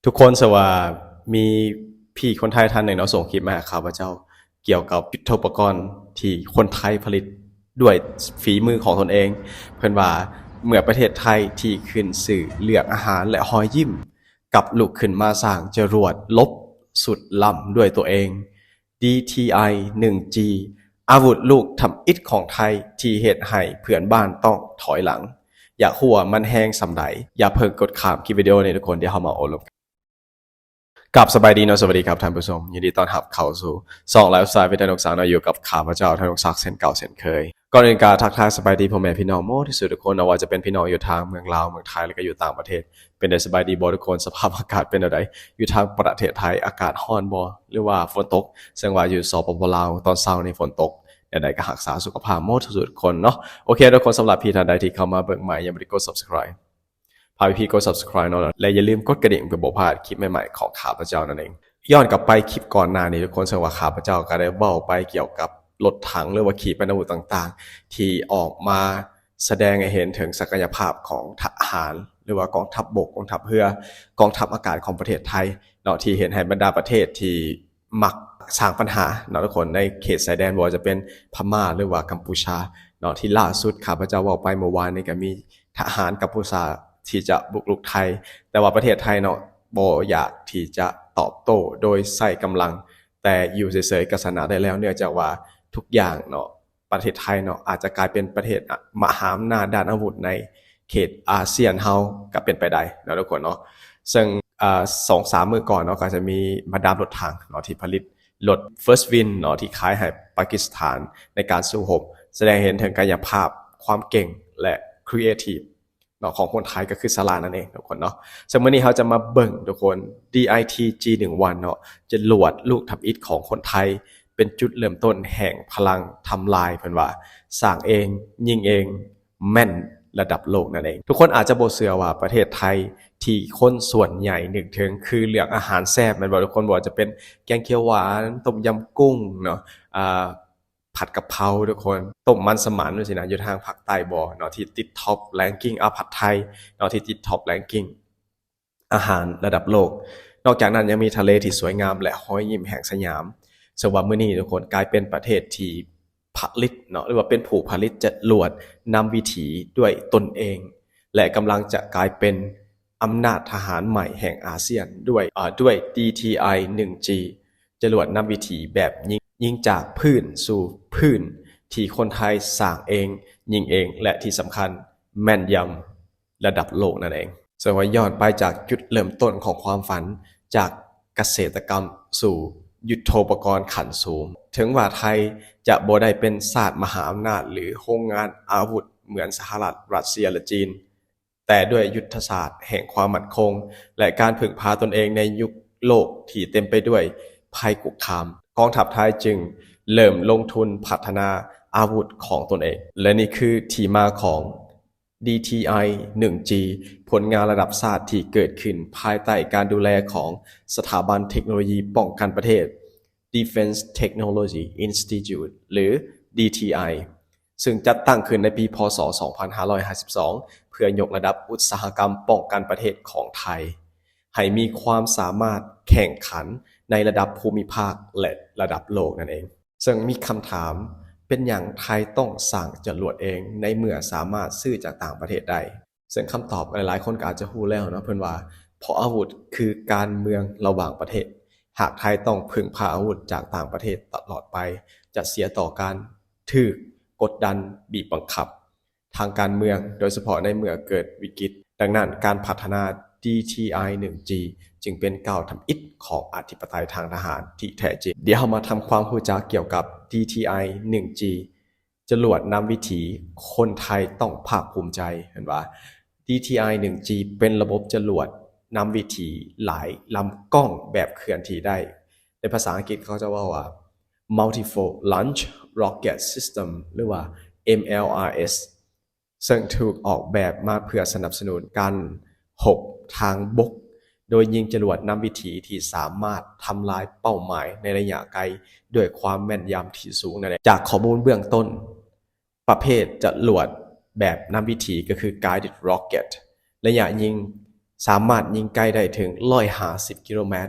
ທຸກຄົນ ເຊື່ອວ່າມີພີ່ຄົນໄທທ່ານໜຶ່ງເນາະ ສົ່ງຄລິບມາຫາຂ້າພະເຈົ້າ ກ່ຽວກັບຍຸດໂທປະກອນທີ່ຄົນໄທຜະລິດດ້ວຍຝີມືຂອງຕົນເອງ. ເພິ່ນວ່າ ເມື່ອປະເທດໄທທີ່ຂຶ້ນຊື່ເລື່ອງອາຫານ ແລະ ຮອຍຍິ້ມ ກັບລຸກຂຶ້ນມາສ້າງຈະຫຼວດລົບສຸດລ້ຳດ້ວຍຕົວເອງ ດີທີໄອ ໜຶ່ງຈີ ອາວຸດລູກທຳອິດຂອງໄທທີ່ເຮັດໃຫ້ເພື່ອນບ້ານຕ້ອງຖອຍຫຼັງ. ຢາກຮູ້ວ່າມັນແຮງສ່ຳໃດ? ຢ່າເພິ່ງກົດຂ້າມຄລິບວິດີໂອນີ້ທຸກຄົນ, ດຽວເຮົາມາໂອ້ລົມກັນ. ກາບສະບາຍດີເນາະ, ສະຫວັດດີຄັບທ່ານຜູ້ຊົມ, ຍິນດີຕ້ອນຮັບເຂົ້າສູ່ຊ່ອງ Lifestyle with ທະນົງສັກເນາະ, ຢູ່ກັບຂ້າພະເຈົ້າ ທະນົງສັກ ເຊັ່ນເກົ່າເຊັ່ນເຄີຍ. ກ່ອນອື່ນກະທັກທາຍສະບາຍດີພໍ່ແມ່ພີ່ນ້ອງໝົດທຸກຄົນເນາະ, ບໍ່ວ່າຈະເປັນພີ່ນ້ອງຢູ່ທາງເມືອງລາວ, ເມືອງໄທ ແລະ ກໍຢູ່ຕ່າງປະເທດ. ເປັນໃດສະບາຍດີບໍ່ທຸກຄົນ? ສະພາບອາກາດເປັນແນວໃດ? ຢູ່ທາງປະເທດໄທອາກາດຮ້ອນບໍ່ ຫຼືວ່າຝົນຕົກ? ເຊິ່ງວ່າຢູ່ ສປປ ລາວ ຕອນເຊົ້ານີ້ຝົນຕົກ. ແນວໃດກໍຮັກສາສຸຂະພາບໝົດທຸກຄົນເນາະ. ໂອເຄທຸກຄົນ, ສຳລັບພີ່ທ່ານໃດທີ່ເຂົ້າມາເບິ່ງໃໝ່ ຍັງບໍ່ໄດ້ກົດ Subscribe ຝາກພີ່ໆກົດ Subscribe ເນາະ ແລະ ຢ່າລືມກົດກະດິ່ງເພື່ອບໍ່ພາດຄລິບໃໝ່ໆຂອງຂ້າພະເຈົ້ານັ້ນເອງ. ຍ້ອນກັບໄປຄລິບກ່ອນໜ້ານີ້ທຸກຄົນ, ເຊິ່ງວ່າຂ້າພະເຈົ້າກໍໄດ້ເວົ້າໄປກ່ຽວກັບລົດຖັງ ຫຼືວ່າຂີປະນາວຸດຕ່າງໆ ທີ່ອອກມາສະແດງໃຫ້ເຫັນເຖິງສັກກະຍະພາບຂອງທະຫານ ຫຼືວ່າກອງທັບບົກ, ກອງທັບເຮືອ, ກອງທັບອາກາດຂອງປະເທດໄທເນາະ, ທີ່ເຮັດໃຫ້ບັນດາປະເທດທີ່ມັກສ້າງບັນຫາເນາະທຸກຄົນ ໃນເຂດຊາຍແດນ, ບໍ່ວ່າຈະເປັນພະມ້າ ຫຼືວ່າກຳປູຊາເນາະ. ທີ່ລ່າສຸດຂ້າພະເຈົ້າເວົ້າໄປເມື່ອວານນີ້ ກໍມີທະຫານກຳປູຊາທີ່ຈະບຸກລຸກໄທ, ແຕ່ວ່າປະເທດໄທເນາະ ບໍ່ຢາກທີ່ຈະຕອບໂຕ້ໂດຍໃຊ້ກຳລັງ, ແຕ່ຢູ່ເສີຍໆກໍຊະນະໄດ້ແລ້ວ, ເນື່ອງຈາກວ່າທຸກຢ່າງເນາະ ປະເທດໄທເນາະ ອາດຈະກາຍເປັນປະເທດ ອະ ມະຫາອຳນາດດ້ານອາວຸດໃນເຂດອາຊຽນເຮົາກໍເປັນໄປໄດ້ເນາະທຸກຄົນເນາະ. ເຊິ່ງ ອາ ສອງສາມມື້ກ່ອນເນາະ ກໍຈະມີບັນດາລົດຖັງເນາະ ທີ່ຜະລິດລົດ First Win ເນາະ ທີ່ຂາຍໃຫ້ປາກິສຖານໃນການສູ້ຮົບ, ສະແດງເຫັນເຖິງກາຍະພາບ, ຄວາມເກັ່ງ ແລະ creative ເນາະ ຂອງຄົນໄທ ກໍຄືສະຫຼາດນັ້ນເອງທຸກຄົນເນາະ. ເຊິ່ງມື້ນີ້ເຮົາຈະມາເບິ່ງທຸກຄົນ ດີໄອທີຈີ ໜຶ່ງວັນ ເນາະ ຈະຫຼວດລູກທຳອິດຂອງຄົນໄທ ເປັນຈຸດເລີ່ມຕົ້ນແຫ່ງພະລັງທຳລາຍ, ເພິ່ນວ່າ ສ້າງເອງ, ຍິງເອງ, ແມ່ນລະດັບໂລກນັ້ນເອງ. ທຸກຄົນອາດຈະບໍ່ເຊື່ອວ່າປະເທດໄທທີ່ຄົນສ່ວນໃຫຍ່ນຶກເຖິງຄືເລື່ອງອາຫານແຊບ ແມ່ນບໍ່ທຸກຄົນ? ບໍ່ວ່າຈະເປັນແກງຂຽວຫວານ, ຕົ້ມຍຳກຸ້ງເນາະ, ອາ ຜັດກະເພົາທຸກຄົນ, ຕົ້ມມັນສະໝັນຈັ່ງຊີ້ນະ, ຢູ່ທາງພາກໃຕ້ບໍ່ເນາະ ທີ່ຕິດ top ranking ອາ ຜັດໄທເນາະ ທີ່ຕິດ top ranking ອາຫານລະດັບໂລກ. ນອກຈາກນັ້ນຍັງມີທະເລທີ່ສວຍງາມ ແລະ ຮອຍຍິ້ມແຫ່ງສະຫຍາມ, ເຊິ່ງວ່າມື້ນີ້ທຸກຄົນກາຍເປັນປະເທດທີ່ຜະລິດເນາະ ຫຼືວ່າເປັນຜູ້ຜະລິດຈະຫຼວດນຳວິຖີດ້ວຍຕົນເອງ ແລະ ກຳລັງຈະກາຍເປັນອຳນາດທະຫານໃໝ່ແຫ່ງອາຊຽນດ້ວຍ ອາ ດ້ວຍ ດີທີໄອ ໜຶ່ງຈີ ຈະຫຼວດນຳວິຖີແບບຍິງ, ຍິງຈາກພື້ນສູ່ພື້ນ ທີ່ຄົນໄທສ້າງເອງ, ຍິງເອງ ແລະ ທີ່ສຳຄັນ ແມ່ນຢຳລະດັບໂລກນັ້ນເອງ. ເຊິ່ງວ່າຍ້ອນໄປຈາກຈຸດເລີ່ມຕົ້ນຂອງຄວາມຝັນ ຈາກກະເສດຕະກຳສູ່ຍຸດໂທປະກອນຂັ້ນສູງ. ເຖິງວ່າໄທຈະບໍ່ໄດ້ເປັນຊາດມະຫາອຳນາດ ຫຼື ໂຮງງານອາວຸດເໝືອນສະຫະລັດ, ຣັດເຊຍ ແລະ ຈີນ, ແຕ່ດ້ວຍຍຸດທະສາດແຫ່ງຄວາມໝັ້ນຄົງ ແລະ ການເພິ່ງພາຕົນເອງໃນຍຸກໂລກທີ່ເຕັມໄປດ້ວຍໄພຄຸກຄາມ, ກອງທັບໄທຈຶ່ງເລີ່ມລົງທຶນພັດທະນາອາວຸດຂອງຕົນເອງ. ແລະ ນີ້ຄືທີ່ມາຂອງ ດີທີໄອ ໜຶ່ງຈີ ຜົນງານລະດັບຊາດທີ່ເກີດຂຶ້ນພາຍໃຕ້ການດູແລຂອງສະຖາບັນເທັກໂນໂລຢີປ້ອງກັນປະເທດ Defense Technology Institute ຫຼື ດີທີໄອ ເຊິ່ງຈັດຕັ້ງຂຶ້ນໃນປີ ພ.ສ. ສອງພັນຫ້າຮ້ອຍຫ້າສິບສອງ ເພື່ອຍົກລະດັບອຸດສາຫະກຳປ້ອງກັນປະເທດຂອງໄທ ໃຫ້ມີຄວາມສາມາດແຂ່ງຂັນໃນລະດັບພູມິພາກ ແລະ ລະດັບໂລກນັ້ນເອງ. ເຊິ່ງມີຄຳຖາມ, ເປັນຫຍັງໄທຕ້ອງສ້າງຈະຫຼວດເອງ ໃນເມື່ອສາມາດຊື້ຈາກຕ່າງປະເທດໄດ້? ເຊິ່ງຄຳຕອບຫຼາຍໆຄົນກໍອາດຈະຮູ້ແລ້ວເນາະ, ເພິ່ນວ່າ ເພາະອາວຸດຄືການເມືອງລະຫວ່າງປະເທດ. ຫາກໄທຕ້ອງເພິ່ງພາອາວຸດຈາກຕ່າງປະເທດຕະຫຼອດໄປ, ຈະເສຍຕໍ່ການຖືກກົດດັນ, ບີບບັງຄັບ ທາງການເມືອງ, ໂດຍສະເພາະໃນເມື່ອເກີດວິກິດ. ດັ່ງນັ້ນ, ການພັດທະນາ ດີທີໄອ ໜຶ່ງຈີ ຈຶ່ງເປັນກ້າວທຳອິດຂອງອະທິປະໄຕທາງທະຫານທີ່ແທ້ຈິງ. ດຽວເຮົາມາທຳຄວາມຮູ້ຈັກກ່ຽວກັບ ດີທີໄອ ໜຶ່ງຈີ ຈະຫຼວດນຳວິຖີ ຄົນໄທຕ້ອງພາກພູມໃຈ. ເຫັນວ່າ ດີທີໄອ ໜຶ່ງຈີ ເປັນລະບົບຈະຫຼວດນຳວິຖີຫຼາຍລຳກ້ອງແບບເຄື່ອນທີ່ໄດ້. ໃນພາສາອັງກິດເຂົາຈະເວົ້າວ່າ Multiple Launch Rocket System ຫຼືວ່າ ເອັມແອລອາເອັສ ເຊິ່ງຖືກອອກແບບມາເພື່ອສະໜັບສະໜູນການຮົບທາງບົກ, ໂດຍຍິງຈະຫຼວດນຳວິຖີທີ່ສາມາດທຳລາຍເປົ້າໝາຍໃນໄລຍະໄກດ້ວຍຄວາມແມ່ນຢຳທີ່ສູງນັ້ນເອງ. ຈາກຂໍ້ມູນເບື້ອງຕົ້ນ, ປະເພດຈະຫຼວດແບບນຳວິຖີກໍຄື Guided Rocket ໄລຍະຍິງ ສາມາດຍິງໄກໄດ້ເຖິງຮ້ອຍຫ້າສິບກິໂລແມັດ.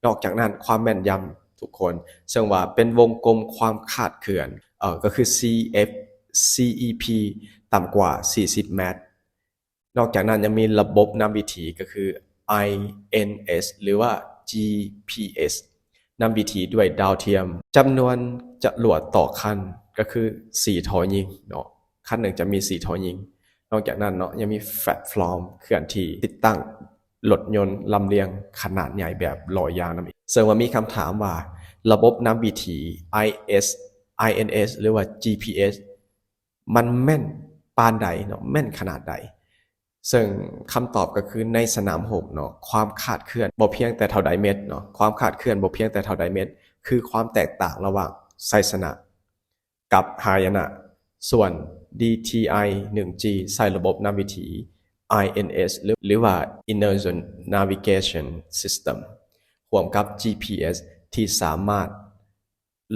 ນອກຈາກນັ້ນ ຄວາມແມ່ນຢຳທຸກຄົນ ເຊິ່ງວ່າເປັນວົງກົມຄວາມຄາດເຄື່ອນ ເອີ ກໍຄື CF CEP ຕ່ຳກວ່າສີ່ສິບແມັດ. ນອກຈາກນັ້ນຍັງມີລະບົບນຳວິຖີ ກໍຄື INS ຫຼືວ່າ GPS ນຳວິຖີດ້ວຍດາວທຽມ. ຈຳນວນຈະຫຼວດຕໍ່ຄັນ ກໍຄືສີ່ທໍ່ຍິງເນາະ, ຄັນໜຶ່ງຈະມີສີ່ທໍ່ຍິງ. ນອກຈາກນັ້ນເນາະ ຍັງມີແພລດຟອມເຄື່ອນທີ່ຕິດຕັ້ງລົດຍົນລຳລຽງຂະໜາດໃຫຍ່ແບບຫຼໍ່ຢາງນຳອີກ. ເຊິ່ງວ່າມີຄຳຖາມວ່າ ລະບົບນຳວິຖີ IS INS ຫຼືວ່າ GPS ມັນແມ່ນປານໃດເນາະ, ແມ່ນຂະໜາດໃດ? ເຊິ່ງຄຳຕອບກໍຄືໃນສະໜາມຮົບເນາະ ຄວາມຄາດເຄື່ອນບໍ່ພຽງແຕ່ເທົ່າໃດເມັດເນາະ, ຄວາມຄາດເຄື່ອນບໍ່ພຽງແຕ່ເທົ່າໃດເມັດ ຄືຄວາມແຕກຕ່າງລະຫວ່າງໄຊຊະນະກັບຫາຍະນະ. ສ່ວນ DTI ໜຶ່ງຈີ ໃຊ້ລະບົບນຳວິຖີ INS ຫຼື ຫຼືວ່າ Inertial Navigation System ຮ່ວມກັບ GPS ທີ່ສາມາດ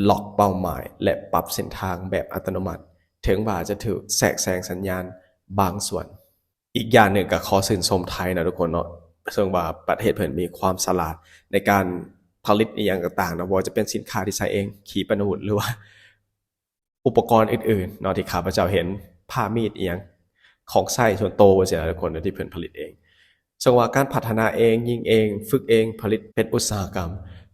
ລັອກເປົ້າໝາຍ ແລະ ປັບເສັ້ນທາງແບບອັດຕະໂນມັດ, ເຖິງວ່າຈະຖືກແຊກແຊງສັນຍານບາງສ່ວນ. ອີກຢ່າງໜຶ່ງກໍຂໍຊື່ນຊົມໄທນະທຸກຄົນເນາະ, ເຊິ່ງວ່າປະເທດເພິ່ນມີຄວາມສະຫຼາດໃນການຜະລິດອີ່ຫຍັງຕ່າງໆນະ, ບໍ່ວ່າຈະເປັນສິນຄ້າທີ່ໃຊ້ເອງ, ຂີປະນາວຸດ ຫຼືວ່າ ອຸປະກອນອື່ນໆເນາະ ທີ່ຂ້າພະເຈົ້າເຫັນ, ຜ້າມີດອີ່ຫຍັງ ຂອງໃຊ້ສ່ວນໂຕຈັ່ງຊີ້ນະທຸກຄົນ ທີ່ເພິ່ນຜະລິດເອງ. ເຊິ່ງວ່າການພັດທະນາເອງ, ຍິງເອງ, ຝຶກເອງ, ຜະລິດເປັນອຸດສາຫະກຳ,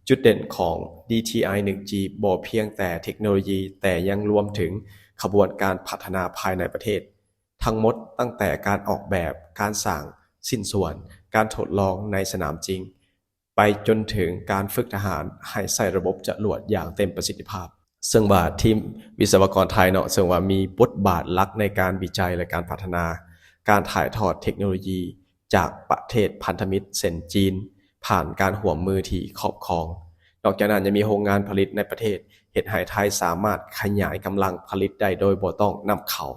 ຈຸດເດັ່ນຂອງ DTI ໜຶ່ງຈີ ບໍ່ພຽງແຕ່ເທັກໂນໂລຢີ ແຕ່ຍັງລວມເຖິງຂະບວນການພັດທະນາພາຍໃນປະເທດທັງໝົດ, ຕັ້ງແຕ່ການອອກແບບ, ການສ້າງຊິ້ນສ່ວນ, ການທົດລອງໃນສະໜາມຈິງ, ໄປຈົນເຖິງການຝຶກທະຫານໃຫ້ໃຊ້ລະບົບຈະຫຼວດຢ່າງເຕັມປະສິດທິພາບ. ເຊິ່ງວ່າທີມວິສະວະກອນໄທເນາະ ເຊິ່ງວ່າມີບົດບາດຫຼັກໃນການວິໄຈ ແລະ ການພັດທະນາ, ການຖ່າຍທອດເທັກໂນໂລຢີຈາກປະເທດພັນທະມິດເຊັ່ນຈີນ ຜ່ານການຮ່ວມມືທີ່ຄອບຄອງ. ນອກຈາກນັ້ນຍັງມີໂຮງງານຜະລິດໃນປະເທດ ເຮັດໃຫ້ໄທສາມາດຂະຫຍາຍກຳລັງຜະລິດໄດ້ໂດຍບໍ່ຕ້ອງນຳເຂົ້າ.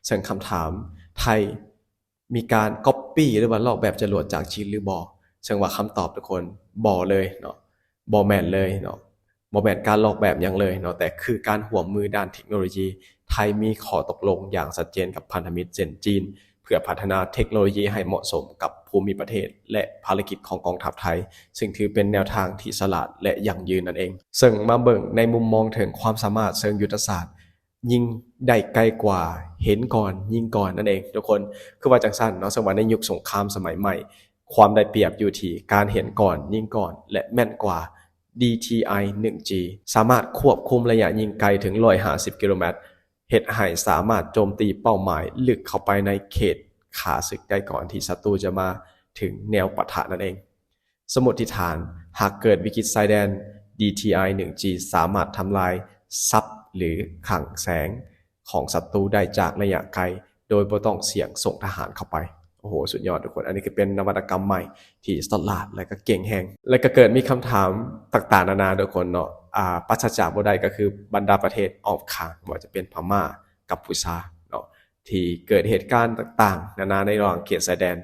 ເຊິ່ງຄຳຖາມ ໄທ ມີການກັອບປີ້ ຫຼືວ່າລອກແບບຈະຫຼວດຈາກຈີນຫຼືບໍ່? ເຊິ່ງວ່າຄຳຕອບທຸກຄົນ ບໍ່ເລີຍເນາະ, ບໍ່ແມ່ນເລີຍເນາະ, ບໍ່ແມ່ນການລອກແບບຫຍັງເລີຍເນາະ, ແຕ່ຄືການຮ່ວມມືດ້ານເທັກໂນໂລຢີ. ໄທມີຂໍ້ຕົກລົງຢ່າງຊັດເຈນກັບພັນທະມິດເຊັ່ນຈີນ ເພື່ອພັດທະນາເທັກໂນໂລຢີໃຫ້ເໝາະສົມກັບພູມິປະເທດ ແລະ ພາລະກິດຂອງກອງທັບໄທ, ເຊິ່ງຖືເປັນແນວທາງທີ່ສະຫຼາດ ແລະ ຢັ້ງຢືນນັ້ນເອງ. ເຊິ່ງມາເບິ່ງໃນມຸມມອງເຖິງຄວາມສາມາດເຊີງຍຸດທະສາດ, ຍິງໄດ້ໄກກວ່າ ເຫັນກ່ອນ ຍິງກ່ອນນັ້ນເອງທຸກຄົນ. ຄືວ່າຈັ່ງຊັ້ນເນາະ, ເຊິ່ງວ່າໃນຍຸກສົງຄາມສະໄໝໃໝ່ ຄວາມໄດ້ປຽບຢູ່ທີ່ການເຫັນກ່ອນ ຍິງກ່ອນ ແລະ ແມ່ນກວ່າ. DTI ໜຶ່ງຈີ ສາມາດຄວບຄຸມໄລຍະຍິງໄກເຖິງຮ້ອຍຫ້າສິບກິໂລແມັດ, ເຮັດໃຫ້ສາມາດໂຈມຕີເປົ້າໝາຍເລິກເຂົ້າໄປໃນເຂດຂ້າເສັກໄດ້ກ່ອນທີ່ສັດຕູຈະມາເຖິງແນວປະທະນັ້ນເອງ. ສົມມຸດຖານ, ຫາກເກີດວິກິດຊາຍແດນ, DTI ໜຶ່ງຈີ ສາມາດທຳລາຍຊັບ ຫຼື ຄັງແສງຂອງສັດຕູໄດ້ຈາກໄລຍະໄກ ໂດຍບໍ່ຕ້ອງສ່ຽງສົ່ງທະຫານເຂົ້າໄປ. ໂອ້ໂຫ ສຸດຍອດທຸກຄົນ, ອັນນີ້ກໍເປັນນະວັດຕະກຳໃໝ່ທີ່ສະຫຼາດ ແລະ ກໍເກັ່ງແຮງ. ແລະ ກໍເກີດມີຄຳຖາມຕ່າງໆນານາທຸກຄົນເນາະ, ອາ ປາສຈາກບໍ່ໄດ້ກໍຄືບັນດາປະເທດອ້ອມຂ້າງ, ບໍ່ວ່າຈະເປັນພະມ້າ, ກັມພູຊາເນາະ. ທີ່ເກີດເຫດການຕ່າງໆນານາໃນລະຫວ່າງເຂດຊາຍແດນ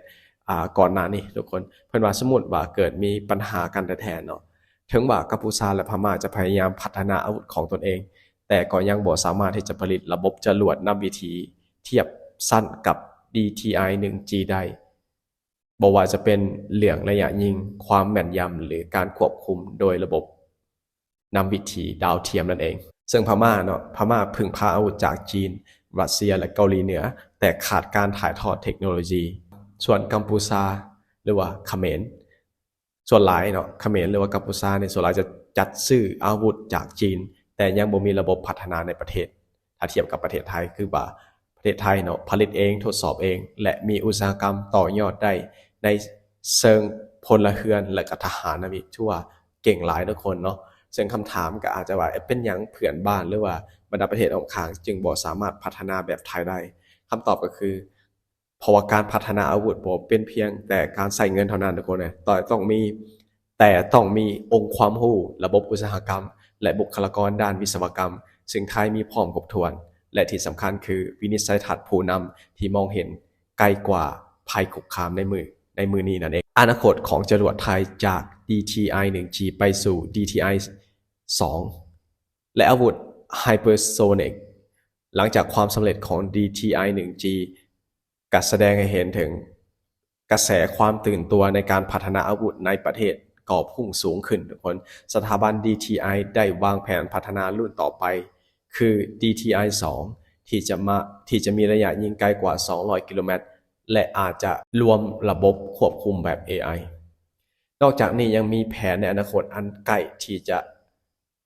ອາ ກ່ອນໜ້ານີ້ທຸກຄົນ. ເພິ່ນວ່າສົມມຸດວ່າເກີດມີບັນຫາກັນແທ້ໆເນາະ, ເຖິງວ່າກັມພູຊາ ແລະ ພະມ້າຈະພະຍາຍາມພັດທະນາອາວຸດຂອງຕົນເອງ, ແຕ່ກໍຍັງບໍ່ສາມາດທີ່ຈະຜະລິດລະບົບຈະຫຼວດນຳວິຖີທຽບຊັ້ນກັບ DTI ໜຶ່ງຈີ ໄດ້, ບໍ່ວ່າຈະເປັນເລື່ອງໄລຍະຍິງ, ຄວາມແມ່ນຢຳ ຫຼື ການຄວບຄຸມໂດຍລະບົບ ນຳວິຖີດາວທຽມນັ້ນເອງ. ເຊິ່ງພະມ້າເນາະ, ພະມ້າເພິ່ງພາອາວຸດຈາກຈີນ, ຣັດເຊຍ ແລະ ເກົາຫຼີເໜືອ, ແຕ່ຂາດການຖ່າຍທອດເທັກໂນໂລຢີ. ສ່ວນກັມພູຊາ ຫຼືວ່າຂະເໝນ, ສ່ວນຫຼາຍເນາະ, ຂະເໝນ ຫຼືວ່າກັມພູຊານີ້ ສ່ວນຫຼາຍຈະຈັດຊື້ອາວຸດຈາກຈີນ, ແຕ່ຍັງບໍ່ມີລະບົບພັດທະນາໃນປະເທດ. ຖ້າທຽບກັບປະເທດໄທ, ຄືວ່າປະເທດໄທເນາະ ຜະລິດເອງ, ທົດສອບເອງ ແລະ ມີອຸດສາຫະກຳຕໍ່ຍອດໄດ້ໃນເຊີງພົນລະເຮືອນ ແລະ ກໍທະຫານນຳອີກ, ຖືວ່າເກັ່ງຫຼາຍທຸກຄົນເນາະ. ເຊິ່ງຄຳຖາມກໍອາດຈະວ່າ ເປັນຫຍັງເພື່ອນບ້ານ ຫຼືວ່າບັນດາປະເທດອ້ອມຂ້າງຈຶ່ງບໍ່ສາມາດພັດທະນາແບບໄທໄດ້? ຄຳຕອບກໍຄື ເພາະວ່າການພັດທະນາອາວຸດບໍ່ເປັນພຽງແຕ່ການໃຊ້ເງິນເທົ່ານັ້ນທຸກຄົນ, ແຕ່ຕ້ອງມີ ແຕ່ຕ້ອງມີອົງຄວາມຮູ້, ລະບົບອຸດສາຫະກຳ ແລະ ບຸກຄະລາກອນດ້ານວິສະວະກຳ, ເຊິ່ງໄທມີພ້ອມຄົບຖ້ວນ ແລະ ທີ່ສຳຄັນຄືວິນິດໄສທັດຜູ້ນຳທີ່ມອງເຫັນໄກກວ່າໄພຄຸກຄາມໃນມື້, ໃນມື້ນີ້ນັ້ນເອງ. ອະນາຄົດຂອງຈະຫຼວດໄທຈາກ DTI ໜຶ່ງຈີ ໄປສູ່ DTI ສອງ ແລະ ອາວຸດ Hypersonic ຫຼັງຈາກຄວາມສຳເລັດຂອງ DTI ໜຶ່ງຈີ ກະສະແດງໃຫ້ເຫັນເຖິງ ກະແສຄວາມຕື່ນຕົວໃນການພັດທະນາອາວຸດໃນປະເທດກໍພຸ່ງສູງຂຶ້ນ ທຸກຄົນ. ສະຖາບັນ DTI ໄດ້ວາງແຜນພັດທະນາລຸ້ນຕໍ່ໄປ ຄື DTI ສອງ ທີ່ຈະມາ ທີ່ຈະມີໄລຍະຍິງໄກກວ່າສອງຮ້ອຍກິໂລແມັດ ແລະ ອາດຈະລວມລະບົບຄວບຄຸມແບບ ເອໄອ. ນອກຈາກນີ້ຍັງມີແຜນໃນອະນາຄົດອັນໃກ້ທີ່ຈະ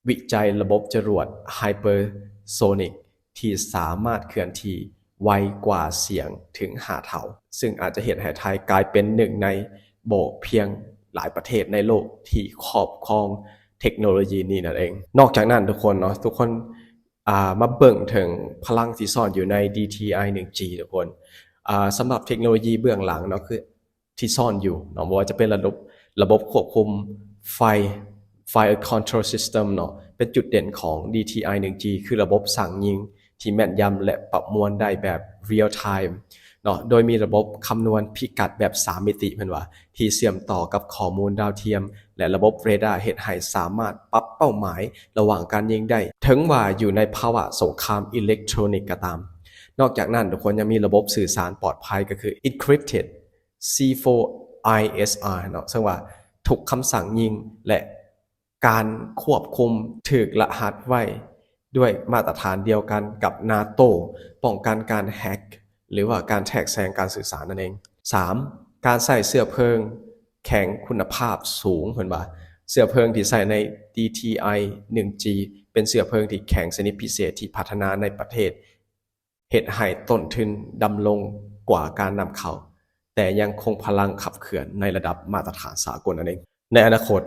ວິໄຈລະບົບຈະຫຼວດ hypersonic ທີ່ສາມາດເຄື່ອນທີ່ໄວກວ່າສຽງເຖິງຫ້າເທົ່າ, ຊຶ່ງອາດຈະເຮັດໃຫ້ໄທກາຍເປັນໜຶ່ງໃນບໍ່ພຽງຫຼາຍປະເທດໃນໂລກທີ່ຄອບຄອງເທັກໂນໂລຢີນີ້ນັ້ນເອງ. ນອກຈາກນັ້ນທຸກຄົນເນາະ, ທຸກຄົນ ອ່າ ມາເບິ່ງເຖິງພະລັງທີ່ຊ້ອນຢູ່ໃນ DTI ໜຶ່ງຈີ ທຸກຄົນ. ອ່າ ສຳລັບເທັກໂນໂລຢີເບື້ອງຫຼັງເນາະ ຄື ທີ່ຊ້ອນຢູ່ເນາະ, ບໍ່ວ່າຈະເປັນລະບົບ ລະບົບຄວບຄຸມໄຟ Fire Control System ເນາະ, ເປັນຈຸດເດັ່ນຂອງ DTI ໜຶ່ງຈີ ຄືລະບົບສັ່ງຍິງທີ່ແມ່ນຢຳ ແລະ ປະມວນໄດ້ແບບ real time ເນາະ, ໂດຍມີລະບົບຄຳນວນພິກັດແບບສາມມິຕິ ເພິ່ນວ່າ ທີ່ເຊື່ອມຕໍ່ກັບຂໍ້ມູນດາວທຽມ ແລະ ລະບົບເຣດາ ເຮັດໃຫ້ສາມາດປັບເປົ້າໝາຍລະຫວ່າງການຍິງໄດ້ ເຖິງວ່າຢູ່ໃນພາວະສົງຄາມອີເລັກໂທຣນິກກໍຕາມ. ນອກຈາກນັ້ນ ທຸກຄົນ ຍັງມີລະບົບສື່ສານປອດໄພ ກໍຄື Encrypted ສີ່ ໂຟ ໄອ ເອສ ອາ ເນາະ, ເຊິ່ງວ່າທຸກຄຳສັ່ງຍິງ ແລະ ການຄວບຄຸມຖືກລະຫັດໄວ້ດ້ວຍມາດຕະຖານດຽວກັນກັບ NATO ປ້ອງກັນການແຮັກ ຫຼືວ່າການແທກແຊງການສື່ສານນັ້ນເອງ. ສາມ ການໃຊ້ເຊື້ອເພີງແຂງຄຸນນະພາບສູງ, ເພິ່ນວ່າເຊື້ອເພີງທີ່ໃຊ້ໃນ DTI ໜຶ່ງຈີ ເປັນເຊື້ອເພີງທີ່ແຂງຊະນິດພິເສດທີ່ພັດທະນາໃນປະເທດ ເຮັດໃຫ້ຕົ້ນທຶນດຳລົງກວ່າການນຳເຂົ້າ, ແຕ່ຍັງຄົງພະລັງຂັບເຄື່ອນໃນລະດັບມາດຕະຖານສາກົນນັ້ນເອງ. ໃນອະນາຄົດ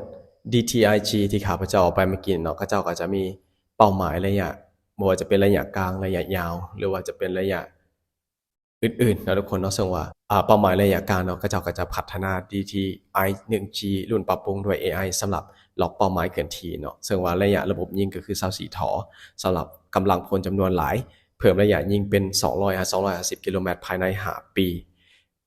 DTIG ທີ່ຂ້າພະເຈົ້າເອົາໄປເມື່ອກີ້ເນາະ, ເຂົາເຈົ້າກໍຈະມີເປົ້າໝາຍໄລຍະ, ບໍ່ວ່າຈະເປັນໄລຍະກາງ, ໄລຍະຍາວ ຫຼືວ່າຈະເປັນໄລຍະອື່ນໆເນາະ ທຸກຄົນເນາະ. ເຊິ່ງວ່າ ອ່າ ເປົ້າໝາຍໄລຍະກາງເນາະ, ເຂົາເຈົ້າກໍຈະພັດທະນາ DTI ໜຶ່ງຈີ ລຸ້ນປັບປຸງດ້ວຍ ເອໄອ ສຳລັບລັອກເປົ້າໝາຍເຄື່ອນທີ່ເນາະ, ເຊິ່ງວ່າໄລຍະລະບົບຍິງກໍຄື ຊາວສີ່ ຖ ສຳລັບກຳລັງພົນຈຳນວນຫຼາຍ, ເພີ່ມໄລຍະຍິງເປັນສອງຮ້ອຍຫາສອງຮ້ອຍຫ້າສິບກິໂລແມັດພາຍໃນຫ້າປີ.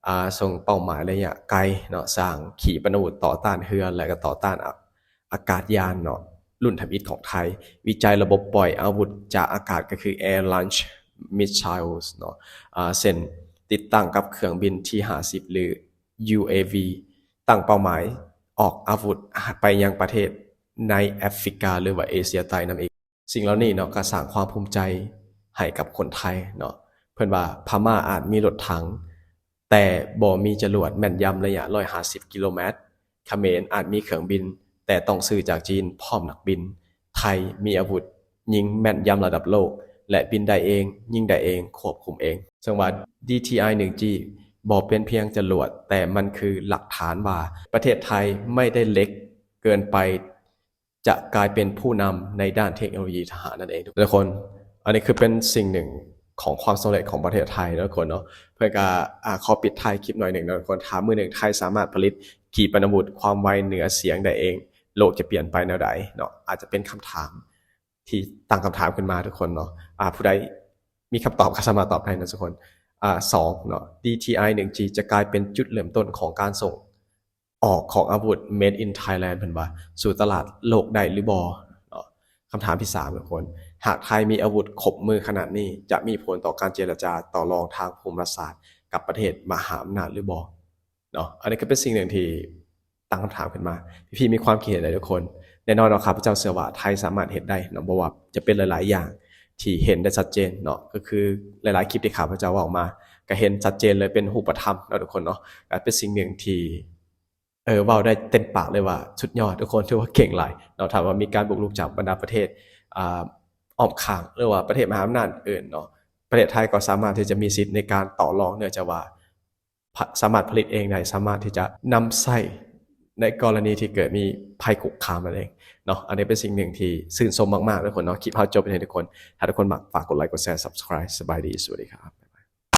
ອ່າ ສົ່ງເປົ້າໝາຍໄລຍະໄກເນາະ, ສ້າງຂີປະນາວຸດຕໍ່ຕ້ານເຮືອ ແລະ ກໍຕໍ່ຕ້ານອາ ອາກາດຍານເນາະ, ລຸ້ນທຳອິດຂອງໄທ. ວິໄຈລະບົບປ່ອຍອາວຸດຈາກອາກາດ ກໍຄື Air Launched Missiles ເນາະ, ອ່າ ເຊັ່ນ ຕິດຕັ້ງກັບເຄື່ອງບິນ ທີຫ້າສິບ ຫຼື UAV, ຕັ້ງເປົ້າໝາຍອອກອາວຸດໄປຍັງປະເທດໃນແອຟຣິກາ ຫຼືວ່າເອເຊຍໃຕ້ນຳອີກ. ສິ່ງເຫຼົ່ານີ້ເນາະ ກໍສ້າງຄວາມພູມໃຈໃຫ້ກັບຄົນໄທເນາະ. ເພິ່ນວ່າພະມ້າອາດມີລົດຖັງ ແຕ່ບໍ່ມີຈະຫຼວດແມ່ນຢຳໄລຍະຮ້ອຍຫ້າສິບກິໂລແມັດ, ຂະເໝນອາດມີເຄື່ອງບິນ ແຕ່ຕ້ອງຊື້ຈາກຈີນພ້ອມນັກບິນ, ໄທມີອາວຸດຍິງແມ່ນຢຳລະດັບໂລກ ແລະ ບິນໄດ້ເອງ, ຍິງໄດ້ເອງ, ຄວບຄຸມເອງ. ເຊິ່ງວ່າ DTI ໜຶ່ງຈີ ບໍ່ເປັນພຽງຈະຫຼວດ, ແຕ່ມັນຄືຫຼັກຖານວ່າປະເທດໄທໄມ່ໄດ້ເຫຼັກເກີນໄປ ຈະກາຍເປັນຜູ້ນຳໃນດ້ານເທັກໂນໂລຢີທະຫານນັ້ນເອງ ທຸກຄົນ. ອັນນີ້ຄືເປັນສິ່ງໜຶ່ງຂອງຄວາມສຳເລັດຂອງປະເທດໄທເນາະ ທຸກຄົນເນາະ. ເພື່ອກະ ອາ ຂໍປິດທ້າຍຄລິບໜ້ອຍໜຶ່ງເນາະ ທຸກຄົນ. ຖ້າມື້ໜຶ່ງໄທສາມາດຜະລິດຂີປະນາວຸດຄວາມໄວເໜືອສຽງໄດ້ເອງ, ໂລກຈະປ່ຽນໄປແນວໃດເນາະ? ອາດຈະເປັນຄຳຖາມທີ່ຕັ້ງຄຳຖາມຂຶ້ນມາ ທຸກຄົນເນາະ. ອາ ຜູ້ໃດມີຄຳຕອບກໍສາມາດຕອບໄດ້ເນາະ ທຸກຄົນ. ອາ ສອງເນາະ, DTI ໜຶ່ງຈີ ຈະກາຍເປັນຈຸດເລີ່ມຕົ້ນຂອງການສົ່ງ ອອກຂອງອາວຸດ Made in Thailand ເພິ່ນວ່າ ສູ່ຕະຫຼາດໂລກໄດ້ຫຼືບໍ່ເນາະ? ຄຳຖາມທີສາມ ທຸກຄົນ, ຫາກໄທມີອາວຸດຄົບມືຂະໜາດນີ້ ຈະມີຜົນຕໍ່ການເຈລະຈາຕໍ່ລອງທາງພູມລັດສາດກັບປະເທດມະຫາອຳນາດຫຼືບໍ່ເນາະ? ອັນນີ້ກໍເປັນສິ່ງໜຶ່ງທີ່ຕັ້ງຄຳຖາມຂຶ້ນມາ. ພີ່ໆມີຄວາມຄິດເຫັນໃດ ທຸກຄົນ? ແນ່ນອນວ່າຂ້າພະເຈົ້າເຊື່ອວ່າໄທສາມາດເຮັດໄດ້ເນາະ, ບໍ່ວ່າຈະເປັນຫຼາຍໆຢ່າງທີ່ເຫັນໄດ້ຊັດເຈນເນາະ, ກໍຄືຫຼາຍໆຄລິບທີ່ຂ້າພະເຈົ້າເວົ້າມາ ກໍເຫັນຊັດເຈນເລີຍ ເປັນຮູບປະທຳເນາະ ທຸກຄົນເນາະ. ກໍເປັນສິ່ງໜຶ່ງທີ່ ເອີ ເວົ້າໄດ້ເຕັມປາກເລີຍວ່າສຸດຍອດ ທຸກຄົນ ຖືວ່າເກັ່ງຫຼາຍເນາະ. ຖ້າວ່າມີການບຸກລຸກຈາກບັນດາປະເທດ ອ່າ ອ້ອມຂ້າງ ຫຼືວ່າປະເທດມະຫາອຳນາດອື່ນເນາະ, ປະເທດໄທກໍສາມາດທີ່ຈະມີສິດໃນການຕໍ່ລອງ ເນື່ອງຈາກວ່າ ພະ ສາມາດຜະລິດເອງໄດ້, ສາມາດທີ່ຈະນຳໃຊ້ໃນກໍລະນີທີ່ເກີດມີໄພຄຸກຄາມນັ້ນເອງເນາະ. ອັນນີ້ເປັນສິ່ງໜຶ່ງທີ່ຊື່ນຊົມມາກໆ ທຸກຄົນເນາະ. ຄລິບເຮົາຈົບແນວນີ້ ທຸກຄົນ. ຖ້າທຸກຄົນມັກ ຝາກກົດໄລ ກົດແຊ Subscribe. ສະບາຍດີ, ສະຫວັດດີຄັບ.